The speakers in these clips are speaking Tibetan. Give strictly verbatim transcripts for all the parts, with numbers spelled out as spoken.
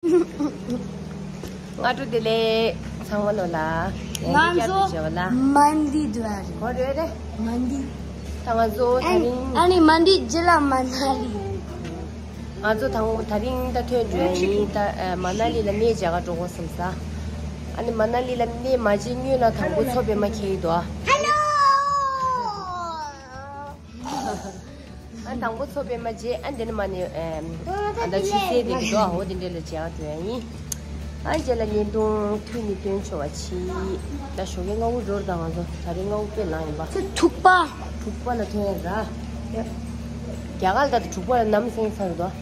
སྔ་དྲོ་བདེ་ལེགས་ཚང་མ་ལོ་ལ། ང་ཚོ་མན་ཌི་འགྲོ་ཡ་རེད། གོ་རེད་རེད། མན་ཌི། ད་ང་ཚོ་དེ་རིང་། ཨ་ནི་མན་ཌི་རྗེས་ལ་མ་ན་ལི། ང་ཚོ་དང་པོ་དེ་རིང་ད་ཐོན་འགྲོ་ཡ་ཡིན། ད་ཨ་མ་ན་ལི་ལ་གནས་མཇལ་ག་འགྲོ་དགོས་བསམ་ས། ཨ་ནི་མ་ན་ལི་ལ་གནས་མ་མཇལ་སྔོན་ལ་དང་པོ་མཚོ་པད་མ་འཁྱེར་གྱི་འདུག་ཨ། ཨ་དང་པོ་མཚོ་པད་མ་མཇལ། ཨ་འདི་ནས་མ་ནི་ཨ་ད་ཆུ་སེར་དེ་འདུག་ཨ། འོ་དེ་འདྲ་ལ་མཇལ་ག་འགྲོ་ཡ་ཡིན། ཨ་རྗེས་ལ་བརྙན་ཐུང་ཐུགས་ནི་སྟོན་ཆོག་པ་གྱིས། ད་ཞོགས་ཀས་སྔ་པོ་འགྲོ་རེད། ད་ང་ཚོ་དེ་རིང་སྔ་པོ་དཔེ་ལངས་ཡིན་པ། ཚེས་དྲུག་པ། དྲུག་པ་ལ་ཐོན་ཡ་ར། རྒྱ་གར་ལ་ད་དྲུག་པ་ལ་ནམ་སེང་ཚར་འདུག་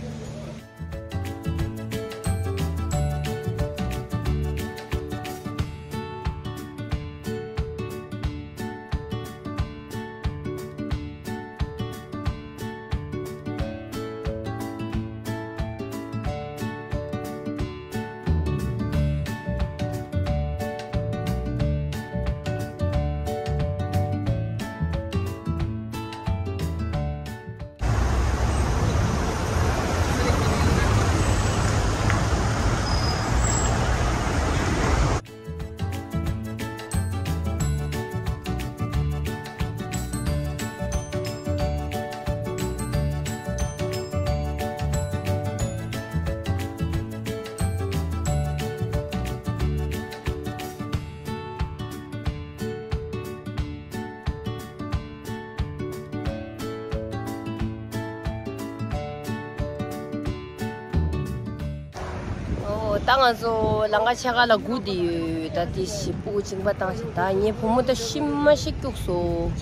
ཨོ། ད་ང་ཚོ་ལམ་ཁ་ཕྱེད་ཀ་ལ་སྒུག་བསྡད་ཡོད། ད་དེ་ཞིག་སྤུ་གུ་གཅིན་པ་བཏང་ཞིག་ད་ངའི་བུ་མོ་ད་ཤི་མ་ཤི་སྐྱུགས་སོང་།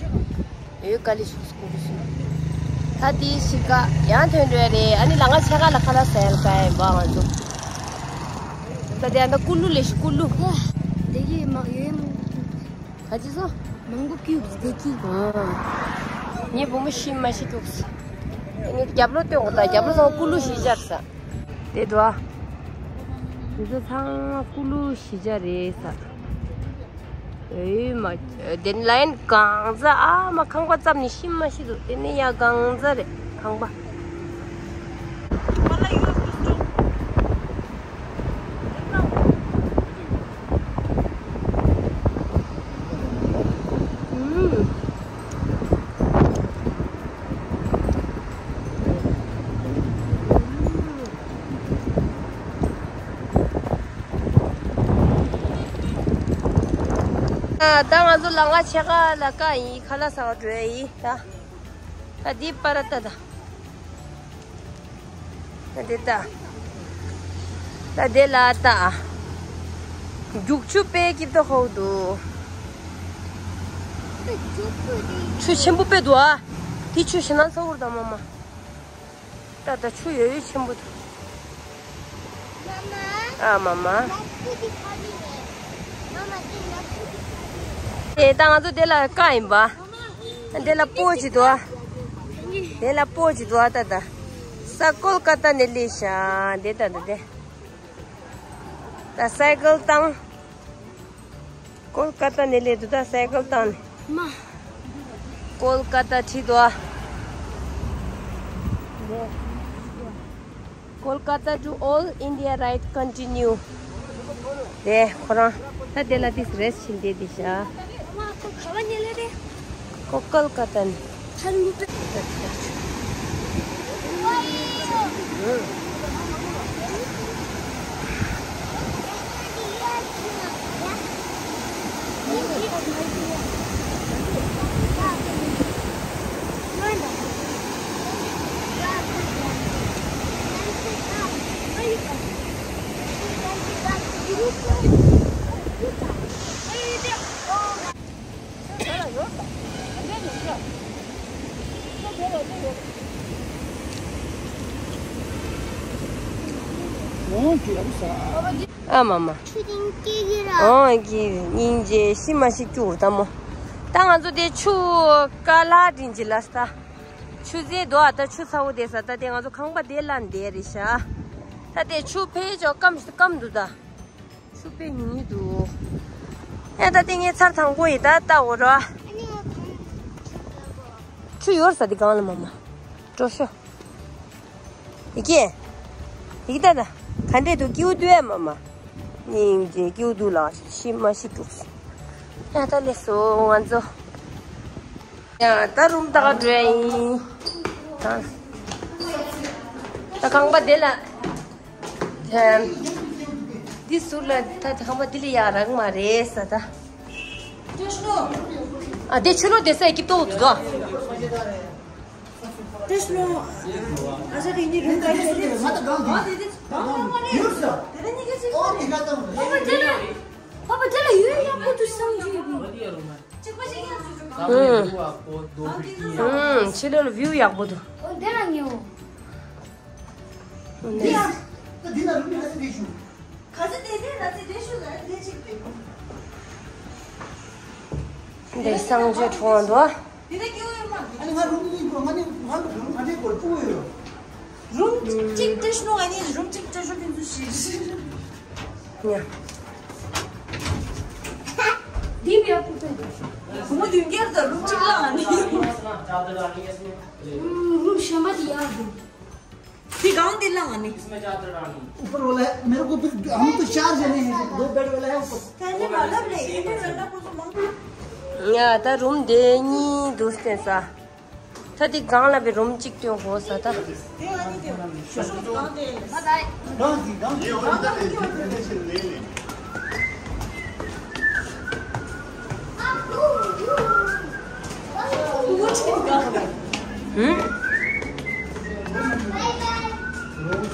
ཡོད་དཀའ་ལས་ཤུགས་སུ་སྐུ་གི་སོང་། ད་དེ་ཞིག་ག་ཡང་ཐོན་འགྲོ་ཡ་རེད། ཨ་ནི་ལམ་ཁ་ཕྱེད་ཀ་ལ་ཁ་ལག་ཟ་ཡ་ལ་དཀའ་ཡ་ཡིན་པ་ང་ཚོ། ད་དེ་ཨ་ད་ཀུ་ལུ་ལས་ཤི་ཀུ་ལུ། ཡ། དེ་གི་མ་ཡོད་མ། ག་ཅི་སོ། མང་པོ་སྐྱུགས་བསྡད་ཀྱི། ཨ། ངའི་བུ་མོ་ཤི་མ་ཤི་སྐྱུགས་ས། ངས་རྒྱབ་ལོག་ལྟོས་འོ། ད་རྒྱབ་ལོག་ཚང་མ་ཀུ་ལུ་ཤི་ཆ་རེད་ས། དེ་འདུག་ཨ། དེ་ཚོ་ཚང་མ་ཀུ་ལུ་ཤི་ཆ་རེད་ས། ཨེ་མ། དེ་ལན་གང་ཟ་ཨ་མ་ཁང་པ་བརྩམས་ནས་ཤི་མ་ཤི་འདུག་དེ་ནས་ཡ་གང་ཟ་རེད་ཁང་པ། ད་ང་ཚོ་ལམ་ཁ་ཕྱེད་ཀ་ལ་ཀ་ཡིན། ཁ་ལག་ཟ་བར་འགྲོ་ཡ་ཡིན་ད། ད་འདི་པ་ར་ཏ་ད། ད་འདི་ད། ད་འདི་ལ་ད། རྒྱུག་ཆུ་དཔེ་སྐྱིད་ཏོ་ཧོ་འདུག་ཆུ་ཆེན་པོ་དཔེ་འདུག་ཨ། དེ་ཆུ་ཞེ་ན་ཚ་བོར་ད་མ་མ། ད་ད་ཆུ་ཡོད་ཡོད་ཆེན་པོ་འདུག་ཨ་མ་མ། དེ་ད་ང་ཚོ་དེ་ལ་ཀ་ཡིན་པ། དེ་ལ་སྤོ་ཅི་འདུག་ཨ། དེ་ལ་སྤོ་ཅི་འདུག་ཨ། ད་ད་ས་ཀོལ་ཀ་ཏ་ནས་སླེབས་ཤག་དེ་ད་ད་དེ་ད་སའི་ཀལ་བཏང་། ཀོལ་ཀ་ཏ་ནས་སླེབས་འདུག་ད་སའི་ཀལ་བཏང་ནས། མ། ཀོལ་ཀ་ཏ་ཁྲིད་འདུག་ཨ། Kolkata to all India ride continue. དེ་ཁོ་རང་ད་དེ་ལ་དེ་རེས་ཕྱིན་བསྡད་དེ་ཤག་ཀོ་ཀལ་ཀ་ཏན། ཨ་མ་མ། ཆུ་དེ་སྐྱེ་གི་ར། ཨོ་ཀྱི་སྙིང་རྗེ་ཤི་མ་ཤི་སྐྱུར་ད་མོ། ད་ང་ཚོ་དེ་ཆུ་ཀ་ལ་དྲིན་གྱི་ལ་ས། ཆུ་ཟེ་དོ་ཨ། ད་ཆུ་ཚ་བོ་དེ་ས། ད་དེ་ང་ཚོ་ཁང་པ་དེ་ལ་འདེ་རེ་ཤ། ད་དེ་ཆུ་ཕེ་ཅོ་སྐམ་སྐམ་འདུག་ད། ཆུ་དཔེ་ཉུང་ཉུང་འདུག་ཡ་ད་དེ་ངས་ཚར་དང་པོ་ཡི་ད་ལྟ་འོ་ར། ཆུ་ཡོར་ས་དེ་གང་ལ་མ་མ། འགྲོ་ཤོག་ཡི་གེ་ཡི་གེ་ད་ད། ག་འདྲས་འདུག་སྐྱིད་པོ་འདུག་ཨེ་མ་མ། སྙིང་རྗེ། སྐྱིད་པོ་འདུག་ལགས། ཤི་མ་ཤི་འདུག་ཡ་ད་ལེགས་སོ་ང་ཚོ། ཡ་ད་རུམ་ལྟ་ག་འགྲོ་ཡ་ཡིན། ད་ད་ཁང་པ་དེ་ལ། འདི་ཟུར་ལ་ད་ཁང་པ་འདི་ལ་ཡག་རག་མ་རེད་ས་ད། ཨ་དེ་ཆུ་ལོག་དེ་ས་ཡི་ཀི་ཏོག་དུ་དོ། ཕྱི་ལོགས་ལ་བིའུ་ཡག་པོ་འདུག་འདི་ལ་ཉེ་བོ། འདི་གསང་སྤྱོད་ཁྲོང་དུ། རུམ་གཅིག་སྤྲད་ཤོག་ཨ་ནི་རུམ་གཅིག་སྤྲད་ཤོག་དེ་ཚོ་ཞིག་ཉ། འདི་མི་ཡག་པོ་སྤྲད་འདུག་བུ་མོ་བདུན་བརྒྱར་དང་རུམ་གཅིག་ལ་ཨ་ནི། རུམ་གཞན་པ་དེ་ཡག་འདུག་འདི་གང་འདི་ལ་ཨ་ནི། ऊपर वाला है, मेरे को फिर हम तो चार जने हैं, दो बेड वाला है ऊपर। पहले वाला ले, ये वाला को तो मांग। ཡ་ད་རུམ་དེ་གཉིས་འདུག་སྟེ་ས། ད་དེ་སྒང་ལ་བའི་རུམ་གཅིག་སྟོན་དགོས་ས་ད།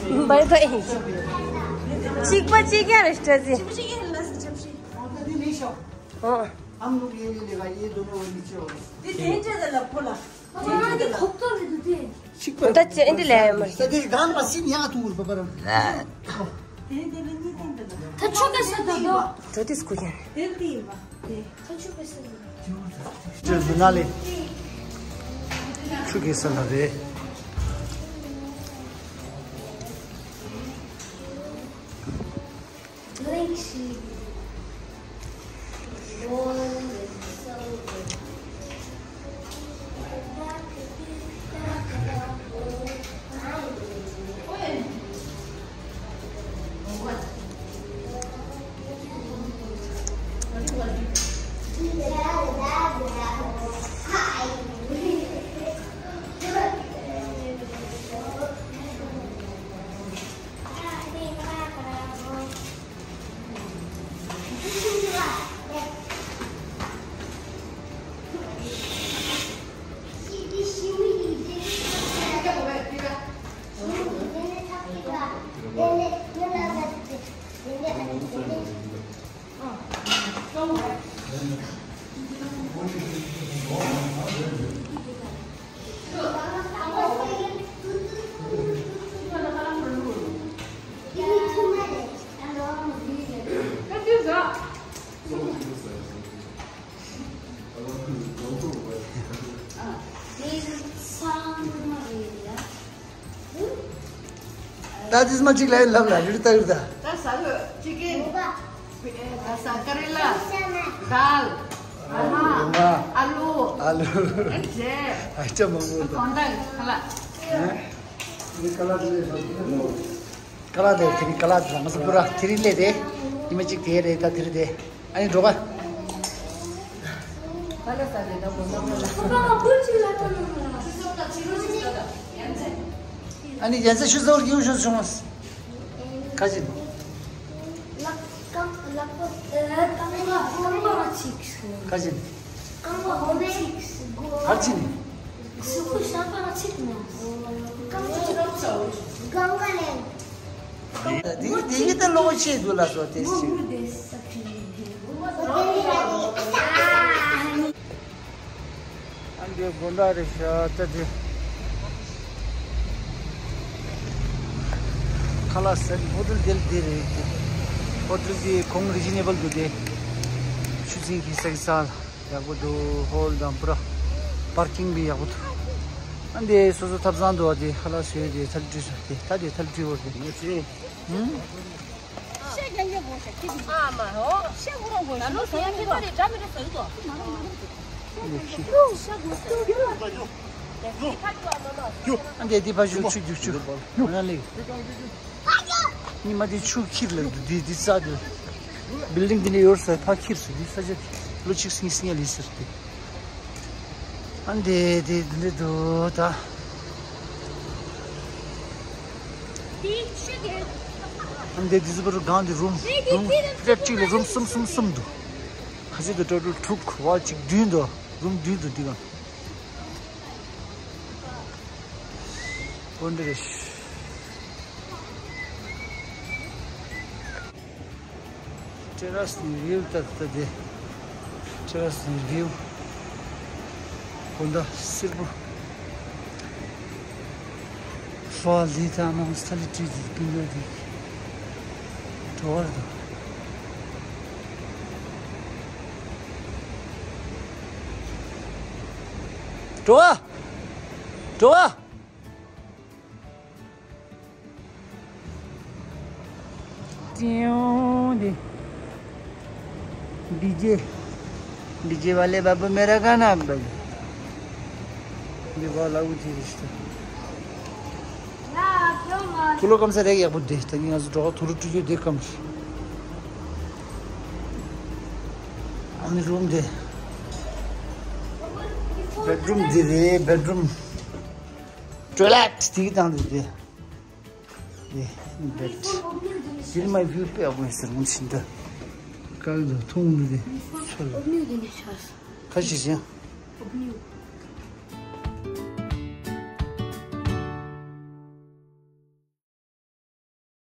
ཧུམ། བའི་བའི། གཅིག་པ་གཅིག་ཡ་རེ་སྤྲད་ཟིན། ཨོ། हम लोग ये नहीं लेगा, ये दोनों नीचे होगा। ये डेंजर है लपकोला। ཁྱེད་ཀྱི་ཐོབ་ཐང་རེད་འདུག་སྟེ། ད་ཅི་འདི་ལས་མ། ད་དེ་གང་ལ་སྲིད་ཡག་ཐུག་པ་པར། ད་ཆོ་ག་ས་ད་དོ། འགྲོ་དུས་སྐུ་ཡན། ད་ཆོ་ག་ས་ད། ཅི་ཟུ་ན་ལེ། ཆུ་གེ་ས་ལ་རེད། ད་དེ་མ་གཅིག་ལ་ལབ་ལ་རི་ལྟ་རི་ད། ད་ཟ་ལོ་ཅི་ཀེན། ད་ཟ་ཀ་རེ་ལ། དཱལ། ཨ་ཧ། ཨ་ལུ། ཨ་ལུ། ཨ་ཅེ། ཨ་ཅེ་མང་པོ་ད། གོང་ད་ཁ་ལ། ཨ། ནི་ཀ་ལ་དེ་ལས་ཀ་ལ་དེ་དེ་རིང་ཀ་ལ་དེ་ང་ཚོ་པུ་ར་དེ་རིང་ལས་དེ། ཉི་མ་གཅིག་དེ་རེད་ད་དེ་རིང་དེ། ཨ་ནི་འགྲོ་ག་ཨ་ནི་ཡན་ཚ་ཆུ་ཟོར་ཡུ་ཤུ་བྱུང་། ཁ་ཅིན། ཁ་ཅིན། ཁ་ཅིན། དེ་དེ་ཡི་ད་ལོ་ཆེ་དུ་ལ་སོ་དེ་ཆེ། ཨ་འདི་དགོན་པ་རེད་ཤག་ད་དེ། ཁ་ལག་ཟ་ཧོ་ཊེལ་དེ་དེ་རེད་དེ། ཧོ་ཊེལ་དེ་གོང་རི་ཇི་ནེ་བལ་འདུག་དེ། ཆུ་ཚན་གྱི་ས་གི་ས་ལ། ཡག་པོ་འདུག་ཧོལ་དང་པུ་ར། པར་ཀིང་བི་ཡག་པོ་འདུག་ཨ་འདི་སོ་སོ་ཐབ་ཚང་འདུག་ཨ་དེ་ཧ་ལ་སོས་དེ་ཐལ་བྲིས་སོ་དེ་ད་དེ་ཐལ་བྲིས་བོར་དེ། ཧུམ། ཨ་འདི་འདི་ཕ་ཞུ་ཆུ་རྒྱུག་ཆུ་ང་ལེགས། ཉི་མ་དེ་ཆུ་འཁྱིལ་ལ་འདུག་འདི་འདི་རྩ་དེ། བིལ་ཌིང་འདི་ནས་ཡོར་ས་ཕ་འཁྱིལ་སོང་འདི་ས་ཆ་ལོ་གཅིག་སྲིད་སྲིད་ལི་ཟེར་ཏེ། ཨ་འདི་འདི་འདི་འདི་འདུག་ད། ཨ་འདི་འདི་ཟུ་བར་སྒང་འདི་རུམ་རུམ་ཀྲེབ་གཅིག་ལ་རུམ་གསུམ་གསུམ་གསུམ་འདུག་ཁ་ཤས་དུ་ཊོ་ཊལ་དྲུག་བ་གཅིག་བདུན་འདུག་རུམ་བདུན་འདུག་འདི་ག་འོ་འདི་རེད། ཊེ་ར་སི་ནི་བིའུ་ལྟ་ལྟ་དེ། ཊེ་ར་སི་ནི་བིའུ། དགོང་དག་སེར་པོ། ཧྥ་ལི་ཐ་མང་སྟ་ལི་ཊི་དེ་སྤུན་ཀྱག་དེ། འགྲོ་བར་དང་། འགྲོ་བ། འགྲོ་བ། ཀྲིའུ་འདི། ཌི་ཇེ། ཌི་ཇེ་ཝ་ལེ་བ་བུ་མེ་ར་ག་ན་བ། འདི་བ་ལ་འུ་ཅི་རེད་ཤི། ཀུ་ལོ་སྐམ་ས་རེག་ཡག་པོ་འདི་ད་ངས་ང་ཚོ་འགྲོ་ག་དུ་རུ་ཀྲུ་ཅུ་འདི་སྐམ་ཤི། ཨ་ནི་རུམ་འདི། བེད་རུམ་འདི་རེད་བེད་རུམ། ཊོའི་ལེཊ་དེ་གི་སྟེང་དུ་དེ། དེ་བེད། དེར་མ་བིའུ་དཔེ་ཡག་པོ་ཡིན་ཟེར་ངོ་ཤིན་ཏུ། དཀར་དུ་མཐོང་འདུག་དེ། ཚོད་ལ། ཁ་ཤས་ཤིག